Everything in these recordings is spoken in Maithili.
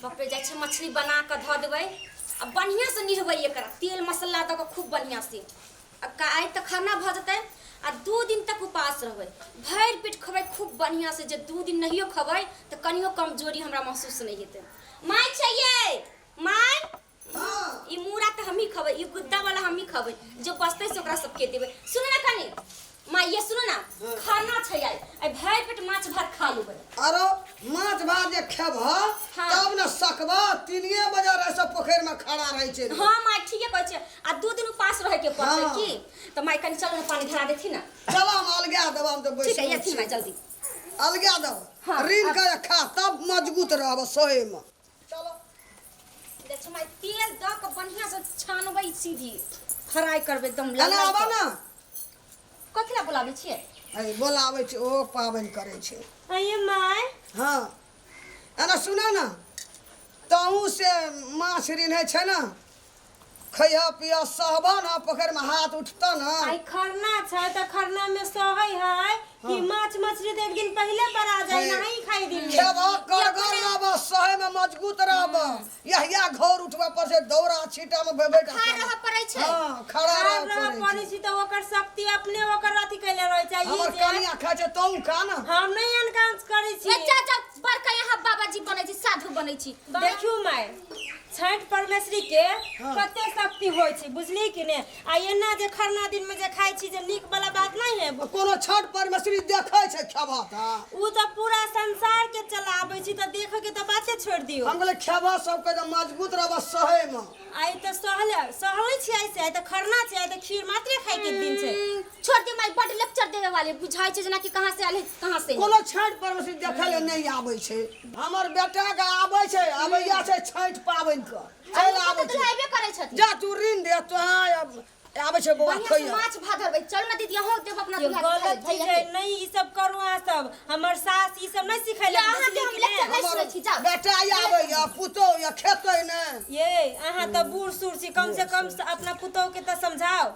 बाप रे, जाइ छै मछली बना कऽ धऽ देबै आ बढ़िआँ से निरबै एकरा तेल मसाला दऽ कऽ खूब बढ़िआँ से। आ आइ तऽ खरना भऽ जेतै आ 2 दिन तक उपास रहबै, भरि पेट खबै खूब बढ़िआँ से। जे 2 दिन नहियो खबै तऽ कनियो कमजोरी हमरा महसूस नहि हेतै। माय छै ये माय। ई मूड़ा तऽ हमही खबै, ई गुद्दा वाला हमही खबै, जो बचतै से ओकरा सबके देबै। सुनू ना कनी माँ, ये सुनू ना, खाना छै आइ, आइ भरि पेट माछ भात खा लेबै। आरो माछ भात जे खेबह तब ने सकबह। 3 बजे रह सब पोखरि में खड़ा रहै छै। हाँ माय, ठीके कहै छै। आ 2 दिन उपास रहै के पड़तै। की तऽ माय, कनी चलू ने, पानी धरा देथिन ना। चल, हम अलगा देब, हम तऽ ठीक है, बैसल एथिन छी। माय, जल्दी। अलगा देब। ऋण के खा तब मजबूत रहब सहे में। चलो। देखो माय, तेल दऽ कऽ बढ़िआँ से छानबै, सीधी फ्राई करबै एकदम एना लगा आबऽ कऽ। ना। कथी लए बोलाबै छियै? अरे, बोलाबै छै, ओहो पाबनि करै छै। अये माय। हँ, एना सुना ने, तहूँ से माछ रिन्है छै ने, खैहऽ पियह, सहबह ने, पोखरिमे हाथ उठतऽ ने। आइ खरना छै तऽ खरना में सहै है कि माछ मछली तऽ एक दिन पहिले बरा जाय, नहीं खाई दिन में। खेबह, करगर रहबह, सहैमे मजबूत रहबह। यहिया घर उठबऽ पर से दौरा छीटामे बैठ खा रहऽ पड़ै छै। हँ, खड़ा खड़ा रहऽ रहऽ पड़ै पड़ै छै। छै तऽ ओकर शक्ति अपने ओकर अथी कैले रहै छै। ई हमर जे कनिया खाइ छै, तहूँ खा ने। हम नहि अनकांश करै छी। ए चाचा, बड़का यहाँ बाबाजी बनै छी, साधु बनै छी। देखियौ माय, छठि परमेश्वरी के कते शक्ति होइ छै, बुझली कि ने? आ एना जे खरना दिन में जे खाइ छी, जे नीक वाला बात नहीं है। कोनो छठ परमेश्वरी देखै छै खेबह तऽ? उ तऽ पूरा संसार के चलाबै छी, तऽ देखे के तऽ बाते छोड़ि दियौ। हम कहलियै, खेबह सबके तऽ मजबूत रहबह सहैमे। आइ तऽ सहले सहलै छी आइ से। आइ तऽ खरना छै, आइ तऽ खीर मात्रे खाइ के दिन छै। छोड़ दे माय, बड लेक्चर देवे वाले बुझाइ छै, जेना कि कहाँ से आयल है, कहाँ से नहीं। कोनो छठि परमेश्वरी देखै लए नहि आबै छै। हमर बेटाके आबै छै, आबैया छै छठि पाबनिके, चलि आबै तऽ छै। दुल्हाइबे करै छथिन। जा, तू ऋण दे तोहाँ, आबै छै बौआ। बढ़िया से खैया। माछ भात धरबै। चलू ना दीदी, अहूँ देब अपना ये दुल्हा के खाइ गलत चीज भैया है। के। नहीं, ई सब करू अहाँ सब। हमर सास ई सब नहीं सिखैलक। या अहाँके बुझली हम कि लेक्चर ने? नहि सुनै छी, जाउ। बेटा आबैया, पुतोहु या खेतै ने। ये अहाँ तऽ बूढ़ सूढ़ छी, कम से कम अपना पुतोह के तऽ समझाओ।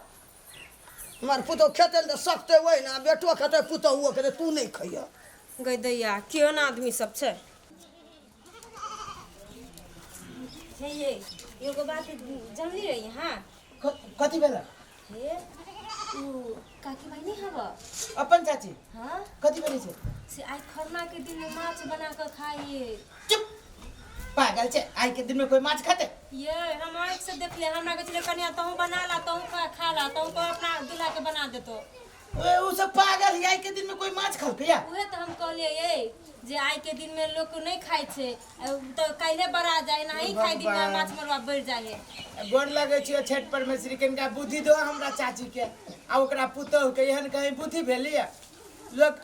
हमर पुतोहु खेतै ने तऽ सकतै ओहि ने। बेटो खेतै, पुतोहुओ खेतै, तू नहि खैह। गै दैया, केहन आदमी सब छै। हे ये, एगो बात जानली रही हाँ? कथी भेल? हे, उ काकी भाई नहीं हब? अपन चाची? हाँ। कथी भेलै छै? से आइ खरना के दिन में माछ बना के खाइए। चुप, पागल छै। आइ के दिन में कोई माछ खाते? ये हम आँखि से देखले। हमरा कहै छलै, कनिया तहूँ बना ला, तहूँ खा खा ला, तहूँ कह अपना दूल्हा के बना देतो। ओए, उ सब पागल है। आइ के दिन में कोई माछ खलकै या? उहे तऽ हम कहलियै ये जे आइ के दिन में लोक नहीं खाइ छै, तऽ काल्हे बड़ा जाय, नहीं खाइ दिन में माछ मरुआ बढ़ि जाइ है। गोर लगै छियो छठि परमेश्वरी, कनिका बुद्धि दो हमरा चाची के आ ओकरा पुतोहु के। एहन कहीं बुद्धि भेलिए? लोक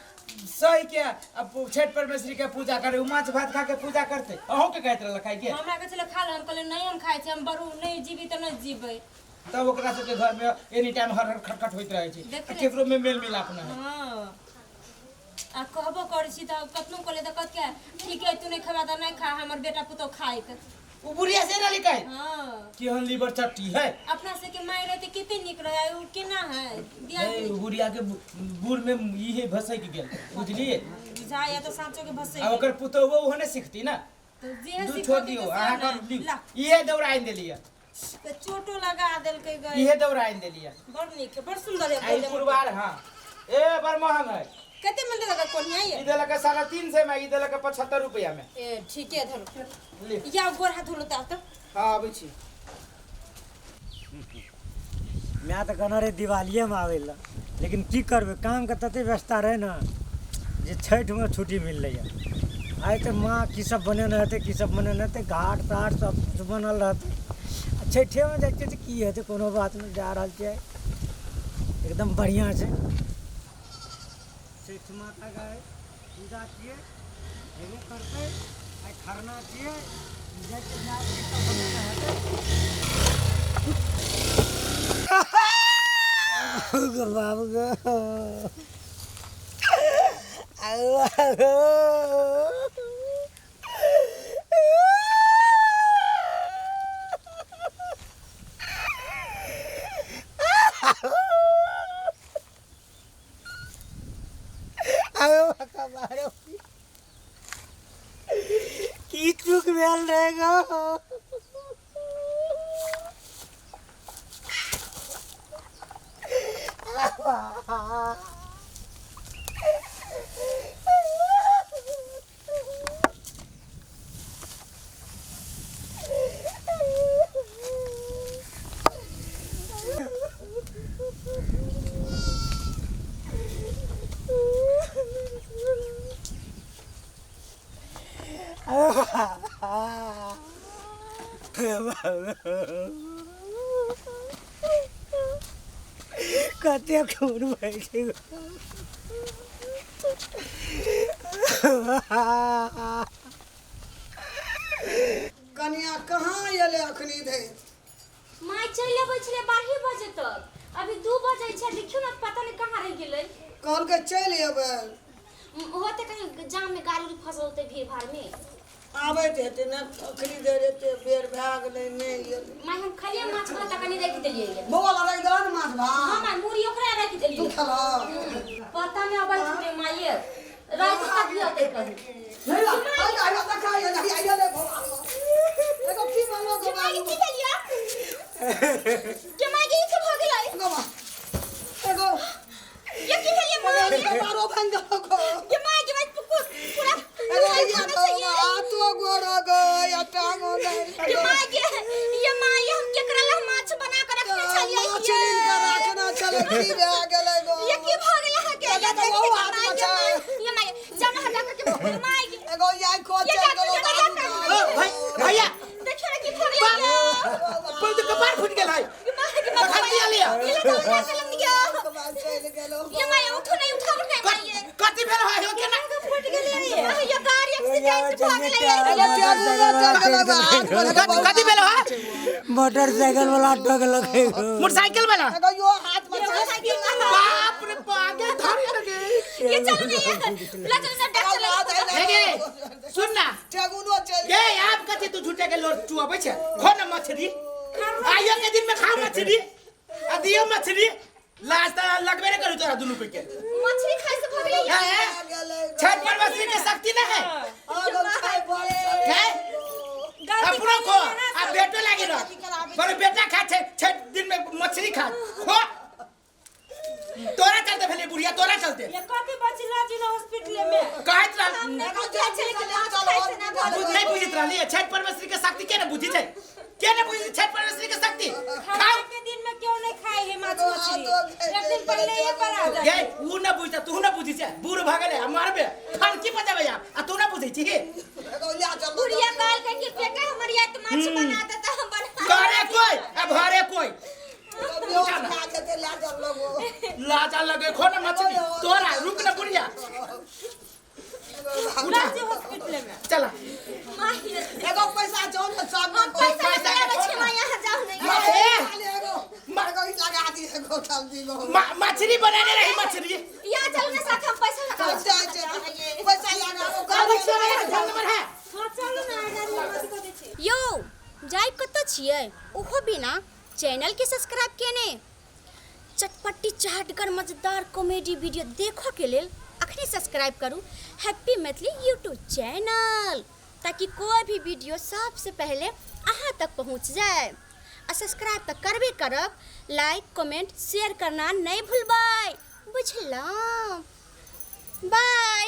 सही के आ छठि परमेश्वरी के पूजा करे, उ माछ भात खा के पूजा करते? अहूँ के कहैत रहल खाइ के? हमरा कहै छलै खा ले, हम कहलियै नहीं, हम खाइ छी, हम बरू नहीं जीबी तऽ नहीं जीबै। तब ओकरा सबके घर में एनी टाइम हर हर खटखट होइत रहै छै। देखले। आ केकरो में मेल मिलाप नहि है। हँ, आ कहबो करै छी तऽ कतनो कहलियै तऽ कहत ठीक है, तू नहीं खेबा तऽ नहीं खा, हमर बेटा पुतोह खाइत। उ बुढ़िया से रहली कहे? हाँ। केहन लीवर चट्टी है। अपना सबके माय रहते कते नीक रहे, उ केना है दिया। ए, उ बुढ़िया के बूढ़ में इहे भसक गेल, बुझलिए? बुझाइया तऽ साँचो के भसै। आ ओकर पुतोहुओ ओहने सिखती ना। तऽ जे दू छोड़ दियौ अहाँ, कर लियौ। इहे दौड़ा आनि देलियै। तऽ चोटो लगा देलकै गए। इहे दौड़ा आनि देलियै। बड़ नीक, बड़ सुंदर है। आ ई पुरवार, हाँ, ए बड़ महंग है। कते में देलक कोनिया ये? ई देलक 350 में, ई देलक 75 रुपया में। ए, ठीके, धरो। ले। या गोर हाथ धोलो तऽ। हाँ, आबै छी। माय तऽ कहने रहै दिवालिएमे आबै लए, लेकिन की करबै, कामके ततेक व्यस्तता रहै ने जे छठिमे छुट्टी मिललैए। आइ तऽ माँ की सब बनेने हेतै, की सब बनेने हेतै, घाट ताट सब किछु बनल रहतै। आ छठिएमे जाइ छियै तऽ की हेतै? कोनो बात नहि, जा रहल छियै, एकदम बढ़िआँ छै। छठि माताके आइ पूजा छियै, हेबे करतै। आइ खरना छियै। जाइ छियै, माय की सब बनेने हेतै। गो बाबू गो, आउ आउ। आयो बाका मारो, की चूक भेल? रहल रे गो। कते खून भइ छै। कनिया कहाँ एलै अखनी धरि? माय चलि अबै छलै 12 बजे तक, अभी 2 बजे छै, देखियौ ने पता नहि कहाँ रहि गेलै। कहलकै चलि अबै। होते कहीं जाम में गाड़ी उड़ी फसल होते भीड़ भाड़ में। आबैत हेतै ने अखनी देर, एते बेर भए गेलै नहि एलै। माय हम खालिए माछ भात कनी राखि देलियै। बौआ लए राखि देलह ने माछ हाँ भात? माय मुड़ी ओकरा राखि तू देलियै। खेलह? पता नहि अबै छलै माये, राति तक भी अतै कहीं। नहि ला, आइ आइ देखा आइ आइ आइ बौआ एगो की बनलो के गो माय की भेलियै? के माय के ई की भऽ गेलै? गो एगो ये की भेलियै माय? एगो मारो भांग गो। के माय के माय पूरा एगो आइया गो हाथो गोरो गो या टांगो गो। के माय के ये माय हम केकरा ला माछ बना के रखने छलियै? माछ ऋण के रखना छलै, की भए गेलै गो? ये की भऽ गेलै अहाँ के? एगो तऽ बहु हाथ में छै। ये माय जाउ ने हटा के माय के। एगो याय को ये चलि गेलो डॉक्टर दारू के के। ओ भाई भैया देखियौ ने की भऽ गेलै। पर तो कपार फूट गेल है। ये माय के कखन दिया लिया? ये ले दवा कलम दिया। चलि गेलो। ये माय उठो नहीं, उठाओ नहीं माय। कथी भेल है हो केना? फूट गेलै ये गाड़ी एक्सीडेंट भऽ गेलै। एगो टेगुनो चलि गेलो गो हाथ पर एगो बौआ। कथी भेल है? मोटरसाइकिल वाला ठोकलक गो। मोटरसाइकिल वाला? एगो यो हाथ में छै। बाप रे बाप गे धारी लगे। ये चलो नहीं ला चलो ना डॉक्टर हाथ हे गे सुन ना टेगुनो चलि गे आप कथी तू झूठे के लोर चुआबै छै? खो ना मछली, आइयो के दिन में खा मछली आ दियो मछली। लाज त लगबे नहीं करू तोरा दुनू कोई के। मछली खाइ से भऽ गेलै। हैं? गेलै गो। छठ परमेश्वरी के शक्ति ना है। आगो खाइ पड़ै। हैं? गलती अपनो खो करी ना आ बेटो लागी रह पर बेटा खा छै छठ दिन में मछली खा खो। तोरा चलते भेलै बुढ़िया, तोरा चलते। ये कथी बचला जी ने हॉस्पिटल में? कहैत रह नहि बुझै छलै कि माछ खाइ से ना भऽ गेलै। नहीं बुझित रहली छठ परमेश्वरी के शक्ति के ने बुझी छै, के ने बुझी छठ परमेश्वरी के शक्ति? खाना खाओ के दिन में क्यों नहीं खाए है माछ मछली? एक दिन पहले ये पर आ जाए। गे उ न बुझता तू न बुझी छै, बूढ़ भ गेलै आ मारबे खनकी बजाबै आप आ तू न बुझै छी। एगो ला चल बुढ़िया कहलकै कि बेटा हमर या तऽ माछ बना दे तऽ हम बना। करे कोई आ भरे कोई। बेहोश भए जेतै ला चल लगो। लाजा लगे खो ना मछली तोरा रुक ना बुढ़िया। उठा जी हॉस्पिटल में। चला माय एगो पैसा छौ ने सब। हम पैसा लगाबै छी माय, यहाँ जाउ नहीं। एगो एगो ई लगा दी एगो जल्दी गो। मछली बनाने रही मछली। यहाँ चलू ना साथ हम पैसा लगाबै छी। पैसा छै, पैसा लगाबो। अब फोन नंबर है। हां चलू ना गाड़ी में मत को दे छी। यौ जाय कतऽ छियै ओहो बिना चैनल के सब्सक्राइब केने? चटपटी चहटगर मजेदार कॉमेडी वीडियो देखऽ के लेल अखने सब्सक्राइब करू हैप्पी मैथिली यूट्यूब चैनल, ताकि कोई भी वीडियो सबसे पहले अहाँ तक पहुँच जाए। आ सब्सक्राइब तऽ करबे करब, लाइक कमेंट शेयर करना नहीं भूलबै, बुझलहुँ? बाय।